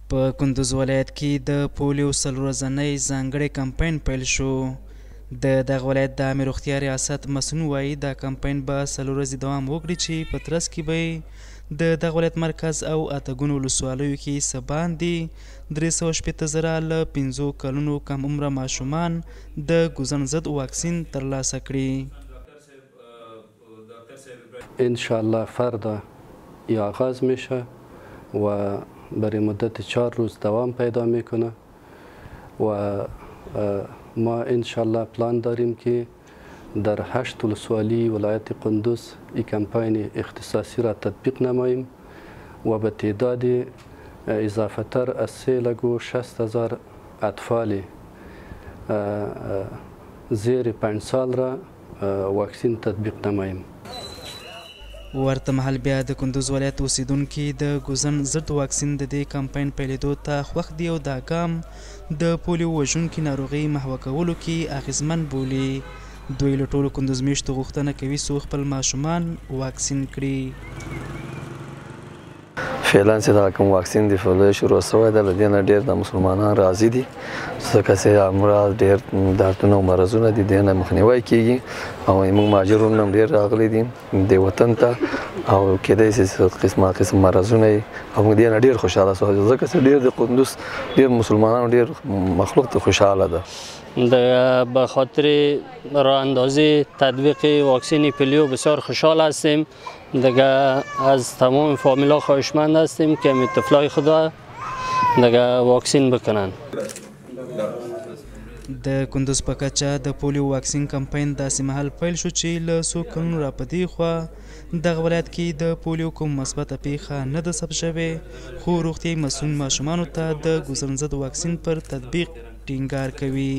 په کندوز ولایت کې د پولیو 20 ورځنی ځانګړی کمپاین پیل شو. د دغه ولایت د عامې روغتیا ریاست مسؤلین وایي، دا کمپاین به 4 ورځې دوام وکړي چې په ترڅ کې به یې د دغه ولایت مرکز او اته ګونو ولسوالیو کې څه باندې 360 زره له 5 کلونو کم عمره ماشومان د ګوزڼ ضد واکسین ترلاسه کړي. انشاءالله فردا ای آغاز میشه و برای مدت 4 روز دوام پیدا میکنه و ما انشاءالله پلان داریم که در 8 ولسوالی ولایت قندوز ای کمپاین اختصاصی را تطبیق نماییم و به تعداد اضافه تر از 360,000 اطفال زیر 5 سال را واکسین تطبیق نماییم. ورته مهال بیا د کندوز ولایت اوسېدونکي د ګوزڼ ضد واکسین د دې کمپاین پیلېدو ته خوښ دي او دا ګام د پولیو وژونکي ناروغۍ محوه کولو کې اغېزمن بولي. دوی له ټولو کندوز میشتو غوښتنه کوي څو خپل ماشومان واکسین کړي. فعلا چې دغه کوم واکسین د فلوی شروع شوی دی، له دې نه ډېر د مسلمانان راضي دي، ځکه چې امراض ډېر دردونه او مرضونه دي، دې نه مخنیوی کېږي. او موږ مهاجرونه هم ډېر راغلي دي د وطن ته، او کېدای شي چې قسمه قسم مرضونه یې، او موږ دې نه ډېر خوشحاله شو، ځکه چې ډېر د قندوز ډېر مسلمانانو ډېر مخلوق ته خوشحاله ده. به خاطر راه اندازی تطبیق واکسین پولیو بسیار خوشحال هستیم. دیگه از تمام فامیلا خواهشمند هستیم که می طفلای خود دیگه واکسین بکنن. د کندوز په کچه د پولیو واکسین کمپاین داسې مهال پیل شو چې له څو کلونو را په دې خوا دغه ولایت کې د پولیو کوم مثبته پیښه نه ده ثبت شوې، خو روغتیايي مسؤلین ماشومانو ته د ګوزڼ ضد واکسین پر تطبیق ټینګار کوي.